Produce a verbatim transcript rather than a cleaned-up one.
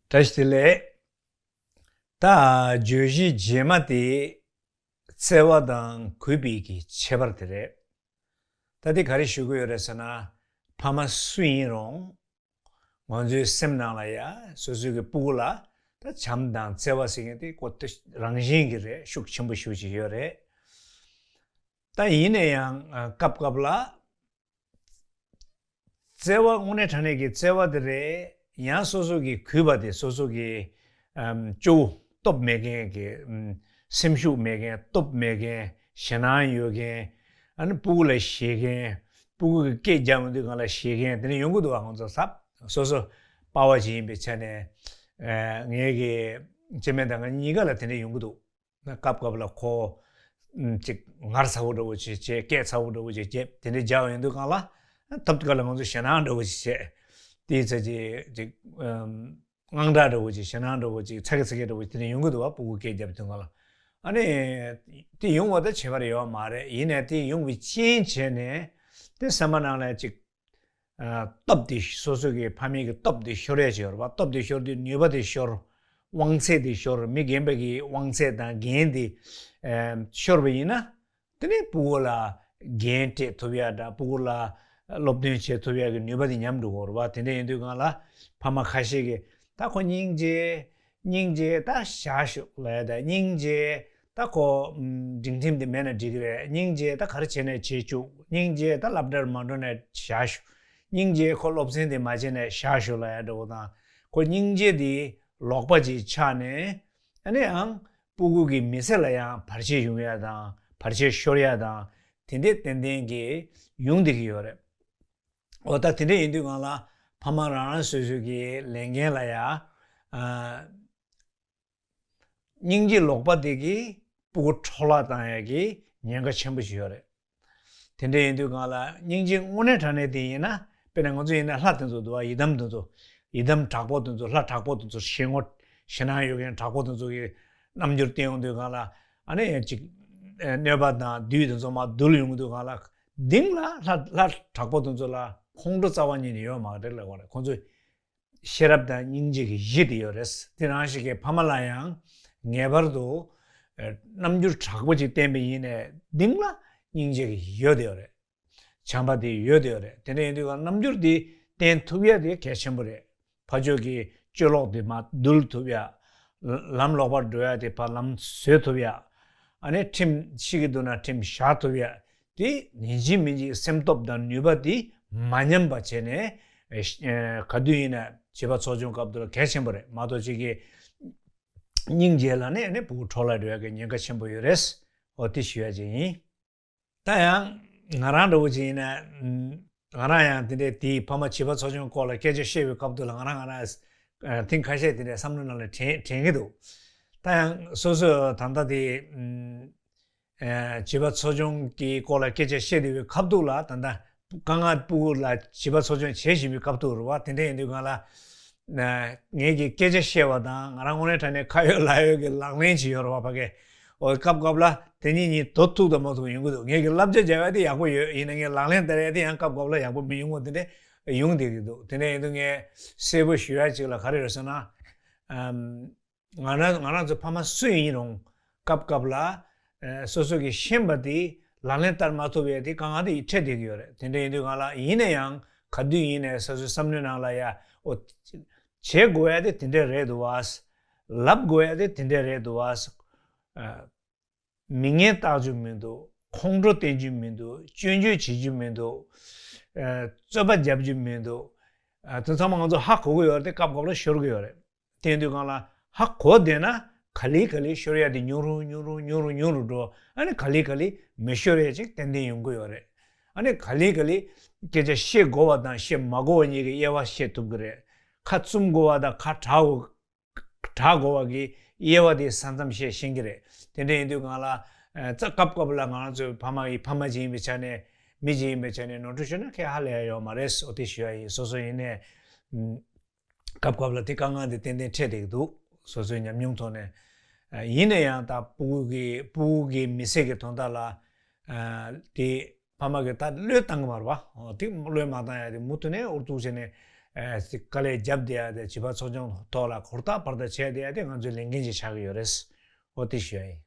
བཀྲ་ཤིས་བདེ་ལེགས། ད་བརྗོད་གཞི་རྗེས་མ་དེ་བརྩེ་བ་དང་གུས་པའི་གི་ཁྱད་པར་དེ་རེད། ད་དེ་ག་རེ་ཞུ་གི་ཡོད་རེད་ཟེར་ན། ཕ་མ་སུ་ཡིན་རུང་ང་ཚོའི་སེམས་ནང་ལ་ཡ་སོ་སོའི་གི་སྤུ་གུ་ལ་ད་བྱམས་དང་བརྩེ་བ་ཟེར་མཁན་དེ་ཀོ་ཏི་རང་བཞིན་གྱི་རེད། ཤུགས་ཆེན་པོ་ཞེ་པོ་ཅིག་ཡོད་རེད། ད་ཡིན་ན་ཡང་སྐབས་སྐབས་ལ་བརྩེ་བ་དངོས་གནས་དྲང་གནས་ཀྱི་བརྩེ་བ་དེ་རེད། ཡང་སོ་སོ་གི་གུས་པ་དེ་སོ་སོ་གི་ཨམ་སྐྱོ་བོ་སྟོབས་མེད་མཁན་གྱི་ཨམ་སེམས་ཤུགས་མེད་མཁན། སྟོབས་མེད་མཁན། ཞེད་སྣང་ཡོད་མཁན། ཨ་ནི་སྤུ་གུ་ལ་ཞེད་མཁན། སྤུ་གུ་གི་སྐད་རྒྱབ་ཡོང་དུས་སྒང་ལ་ཞེད་མཁན་དེ་འདྲ་ཡོང་གི་འདུག་བ། ང་ཚོ་ས་སོ་སོ་པ་ཕ་ཅིག་ཡིན་པའི་ཆ་ནས། ཨ་ངའི་གི་སྐྱེ་དམན་དང་ང་གཉིས་ཀ་ལ་དེ་འདྲ་ཡོང་གི་འདུག་ན་སྐབས་སྐབས་ལ་ཁོ་ཨམ་ཅིག་ངར་ཚ་བོ་འདྲ་བོ་ཅིག་བྱས། སྐད་ཚ་བོ་འདྲ་བོ་ཅིག་བྱས། དེ་འདྲའི་རྒྱག་ཡོང་དུས་སྒང་ལ་ཐབས་དཀའ་ལ་ང་ཚོ་ཞེད་སྣང་འདྲ་བོ་ཅིག་བྱས། དེའི་ཚེ་ཅིག་ཅིག་ཨམ་དངངས་སྐྲག་འདྲ་བོ་ཅིག་ཞེད་སྣང་འདྲ་བོ་ཅིག་ཚ་གི་ཚ་གི་འདྲ་བོ་ཅིག་དེ་འདྲ་ཡོང་གི་འདུག་བ། སྤུ་གུ་སྐད་རྒྱབ་དུས་སྒང་ལ། ཨ་ནི་དེ་ཡོང་བ་ད་བྱེད་པར་ཡོད་མ་རེད། ཡིན་ནའི་དེ་ཡོང་བའི་རྐྱེན་བྱས་ནས་དེ་སེམས་པ་ནང་ལ་ཅིག་ཨ་སྟོབས་དེ་སོ་སོ་གི་ཕ་མེས་ཀྱི་སྟོབས་དེ་ཤོར་ཡ་ཅིག་ཡོད་རེད་པ། སྟོབས་དེ་ཤོར་དུས་ནུས་པ་དེ་ཤོར། དབང་ཚད་དེ་ཤོར། མི་རྒན་པ་གི་དབང་ཚད་དང་འགན་དེ་ཨ་ཤོར་བ་ཡིན་ན། དེ་ནས་སྤུ་གུ་ལ་འགན་སྤྲད་ཐུབ་ཡ་འདྲ། སྤུ་གུ་ལ་སློབ་སྟོན་བྱེད་ཐུབ་ཡ་གི་ནུས་པ་དེ་ཉམས་འགྲོ་གི་ཡོད་རེད་པ། དེ་འདྲ་ཡིན་དུས་སྒང་ལ་ཕ་མ་ཁ་ཤས་ཀྱིས་ད་ཁོ་སྙིང་རྗེ། སྙིང་རྗེ་ད་བཞག་ཤོག་ལབ་ཡ། ད་སྙིང་རྗེ་ད་ཁོ་ཨམ་སྒྲིང་ཁྲིམས་དེ་མེད་ན་འགྲིག་གི་རེད། སྙིང་རྗེ་ད་ག་རེ་བྱས་ནས་བྱེད་བཅུག་སྙིང་རྗེ་ད་སློབ་གྲྭར་མ་འགྲོ་ནས་བཞག་ཤོག་སྙིང་རྗེ་ཁོ་སློབ་ཚན་དེ་མ་བྱས་ནས་བཞག་ཤོག་ལབ་ཡ་འདྲ་བོ་དང་། ཁོ་སྙིང་རྗེ་དེ་ལོག་པ་ཅིག་ཆགས་ནས། ཨ་ནི་ཡང་སྤུ་གུ་གི་མི་ཚེ་ལ་ཡང་བར་ཆད་ཡོང་ཡ་དང་བར་ཆད་ཤོར་ཡ་དང་དེ་འདྲ་ཏན་ཏན་གྱི་ཡོང་བསྡད་ཀྱི་ཡོད་རེད། འོ་ད་དེ་འདྲ་ཡིན་དུས་སྒང་ལ་ཕ་མ་རང་རང་སོ་སོ་གི་ལས་འགན་ལ་ཡ་ཨ་སྙིང་རྗེ་ལོག་པ་དེ་གིས་སྤུ་གུ་འཕྲོ་བརླག་བཏང་ཡ་གི་ཉེན་ཁ་ཆེན་པོ་ཞིག་ཡོད་རེད། དེ་འདྲ་ཡིན་དུས་སྒང་ལ་སྙིང་རྗེ་དངོས་གནས་དྲང་གནས་དེ་ཡིན་ན། དཔེར་ན་ང་ཚོ་ཡིན་ན་ལྷ་དེ་ཚོ་འདུག་བ། ཡི་དམ་དེ་ཚོ། ཡི་དམ་དྲག་པོ་དེ་ཚོ། ལྷ་དྲག་པོ་དེ་ཚོ། ཞེ་ངོ་ཞེད་སྣང་ཡོད་མཁན་དྲག་པོ་དེ་ཚོ་གི་རྣམ་འགྱུར་བསྟན་ཡོང་དུས་སྒང་ལ། ཨ་ནི་ཅིག་གནོད་པ་དང་བདུད་དེ་ཚོ་མར་འདུལ་ཡོང་གི་དུས་སྒང་ལ། གཏིང་ལ་ལྷ་ལྷ་དྲག་པོ་དེ་ཚོ་ལ་ཁོང་ཁྲོ་རྩ་བ་ཉིད་ནས་ཡོད་མ་རེད་ལབ་དགོས་རེད། ཁོང་ཚོ་ཤེས་རབ་དང་སྙིང་རྗེ་གི་གཞི་དེ་ཡོད་རེད། དེ་ནང་བཞིན་གྱི་ཕ་མ་ལ་ཡང་ངེས་པར་དུ་ཨ་རྣམ་འགྱུར་དྲག་པོ་ཅིག་བསྟན་པ་ཡིན་ནའི་གཏིང་ལ་སྙིང་རྗེ་གི་གཞི་ཡོད་དེ་ཡོད་རེད། བྱམས་པ་དེ་ཡོད་དེ་ཡོད་རེད། དེ་འདྲ་ཡིན་དུས་སྒང་རྣམ་འགྱུར་དེ་བསྟན་ཐུབ་ཡ་དེ་གལ་ཆེན་པོ་རེད། ཕར་ཕྱོགས་ཀྱི་གཅོད་ལོག་དེ་མར་འདུལ་ཐུབ་ཡ། ལམ་ལོག་པར་འགྲོ་ཡ་དེ་ཕར་ལམ་བཟོས་ཐུབ་ཡ། ཨ་ནི་ཁྲིམས་བཤིག་གི་འདུག་ན་ཁྲིམས་བཞག་ཐུབ་ཡ། དེ་ཡིན་གཅིག་མིན་གཅིག་སེམས་སྟོབས་དང་ནུས་པ་དེ་མ་ཉམས་པ་བྱས་ནས། ཨེ་ཨེ་ག་དུས་ཡིན་ན་བྱིས་པ་འཚོ་སྐྱོང་སྐབས་དུ་ལ་གལ་ཆེན་པོ་རེད་མ་གཏོགས། གཅིག་གི་སྙིང་རྗེ་ལ་ནི་ཨ་ནི་སྤུ་གུ་འཕྲོ་བརླག་འགྲོ་ཡ་གི་ཉེན་ཁ་ཆེན་པོ་ཡོད་རེད། འོ་དེ་ཞུ་ཡ་ཅིག་ཡིན། ད་ཡང་ང་རང་འདྲ་བོ་ཅིག་ཡིན་ན། ཨམ། ང་རང་ཡང་དེ་འདྲའི་དེའི་ཕ་མ་བྱིས་པ་འཚོ་སྐྱོང་སྐོར་ལ་སྐད་ཆ་བཤད་པའི་སྐབས་དུ་ལ་ང་རང་ང་རང་ཨ་ཐེངས་ཁ་ཤས་དེ་འདྲའི་བསམ་བློ་ནང་ལ་དྲན་དྲན་གྱི་འདུག་ད་ཡང་སོ་སོ་ད་ལྟ་དེ་ཨམ། ཨ་བྱིས་པ་འཚོ་སྐྱོང་གི་སྐོར་ལ་སྐད་ཆ་བཤད་བསྡད་པའི་སྐབས་དུ་ལ། ད་ལྟ་དཀའ་ངལ་སྤུ་གུ་ལ་བྱིས་པ་འཚོ་སྐྱོང་བྱེད་བཞིན་པའི་སྐབས་དུ་རེད་བ། དེ་འདྲ་ཡིན་དུས་སྒང་ལ། ཨ་ངེད་ཀྱིས་སྐད་ཆ་བཤད་པ་དང་ང་རང་དངོས་གནས་དྲང་གནས་ཁ་ཡོད་ལག་ཡོད་ཀྱི་ལག་ལེན་ཅིག་ཡོད་རེད་བ་ཕ་གི། འོ་སྐབས་སྐབས་ལ་དེ་གཉིས་གཉིས་དོ་ཐུག་དང་མ་ཐུག་ཡོང་གི་འདུག་ངེད་ཀྱིས་བསླབ་བྱ་བྱ་བ་དེ་ཡག་པོ་ཡོད། ཡིན་ན་ངས་ལག་ལེན་བསྟར་ཡ་དེ་ཡང་སྐབས་སྐབས་ལ་ཡག་པོ་མི་ཡོང་བ་དེ་འདྲ་ཡོང་བསྡད་ཀྱི་འདུག་དེ་འདྲ་ཡིན་དུས་ངས་གསལ་པོ་ཞུ་ཡ་ཅིག་ལ་ག་རེ་རེད་ཟེར་ན། ཨམ། ང་རང་ང་རང་ཚོ་ཕ་མ་སུ་ཡིན་རུང་སྐབས་སྐབས་ལ་ཨ་སོ་སོ་གིས་ཤེས་པ་དེ་ལག་ལེན་བསྟར་མ་ཐུབ་པའི་དེ་དཀའ་ངལ་དེ་འཕྲད་བསྡད་ཀྱི་ཡོད་རེད། དེ་འདྲ་ཡིན་དུས་སྒང་ལ་ཡིན་ན་ཡང་ག་དུས་ཡིན་ནའི་སོ་སོའི་བསམ་བློའི་ནང་ལ་ཡ། འོ་བྱེད་དགོས་ཡ་དེ་དེ་འདྲ་རེད་འདུག་བ། ལབ་དགོས་ཡ་དེ་དེ་འདྲ་རེད་འདུག་བ། ཨ། མི་ངན་བཏགས་རྒྱུ་མི་འདུག་ཁོང་ཁྲོ་བསྟན་རྒྱུ་མི་འདུག་སྐྱོན་བརྗོད་བྱེད་རྒྱུ་མི་འདུག་ཨ་རྩོད་པ་རྒྱབ་རྒྱུ་མི་འདུག་ཨ་དེ་ཚང་མ་ང་ཚོ་ཧ་གོ་གི་ཡོད་རེད་དེ། སྐབས་སྐབས་ལ་ཤོར་གི་ཡོད་རེད། དེ་ཡིན་དུས་སྒང་ལ་ཧ་གོ་བསྡད་ན་ག་ལེ་ག་ལེ་ཤོར་ཡ་དེ་ཉུང་རུ་ཉུང་རུ་ཉུང་རུ་ཉུང་རུ་འགྲོ། ཨ་ནི་ག་ལེ་ག་ལེ་མི་ཤོར་ཡ་ཅིག་ཏན་ཏན་ཡོང་གི་ཡོད་རེད། ཨ་ནི་ག་ལེ་ག་ལེ་སྐད་ཆ་བཤད་དགོས་པ་དང་བཤད་མ་དགོས་པ་གཉིས་ཀྱི་དབྱེ་བ་ཤེས་ཐུབ་ཀྱི་རེད། ཁ་བཙུམ་དགོས་པ་དང་ཁ་གྲག་དགོས། གྲགས་དགོས་པ་གི་དབྱེ་བ་དེ་ས་མཚམས་བཤད་ཤེས་ཀྱི་རེད། དེ་འདྲ་ཡིན་དུས་སྒང་ལ་ཨ་རྩ་སྐབས་སྐབས་ལ་ང་རང་ཚོའི་ཕ་མ་ཡི་ཕ་མ་ཅིག་ཡིན་པའི་ཆ་ནས་མི་ཅིག་ཡིན་པའི་ཆ་ནས་ནོར་འཁྲུལ་ཤོར་ན་ཁས་ཧ་ལས་ཡ་ཡོད་མ་རེད། འོ་དེ་ཞུ་ཡ་ཡིན། སོ་སོ་ཡིན་ནའི་ཨམ་སྐབས་སྐབས་ལ་དེ་དཀའ་ངལ་དེ་ཏན་ཏན་འཕྲད་བསྡད་ཀྱི་འདུག་སོ་སོའི་ཉམས་མྱོང་ཐོག་ནས། ཨ་ཡིན་ན་ཡང་ད་སྤུ་གུ་གི་སྤུ་གུ་གི་མི་ཚེ་གི་དོན་དག་ལ་ཨ་དེ་ཕ་མ་གིས་ད་བློས་བཏང་གི་མ་རེད་བ། འོ་དེ་བློས་མ་བཏང་ཡ་དེ་མུ་མཐུད་ནས་ཨུ་ཚུགས་བྱས་ནས་ ཨེ་དཀའ་ལས་རྒྱབ་བསྡད་ཡ་དེ་བྱིས་པ་ཚོགས་ཆུང་ཐོག་ལ་ཧུར་ཐག་འབད་ཐག་བྱས་བསྡད་ཡ་དེ་ང་ཚོའི་ལས་འགན་ཅིག་ཆགས་ཀྱི་ཡོད་རེད། འོ་དེ་ཞུ་ཡ་ཡིན།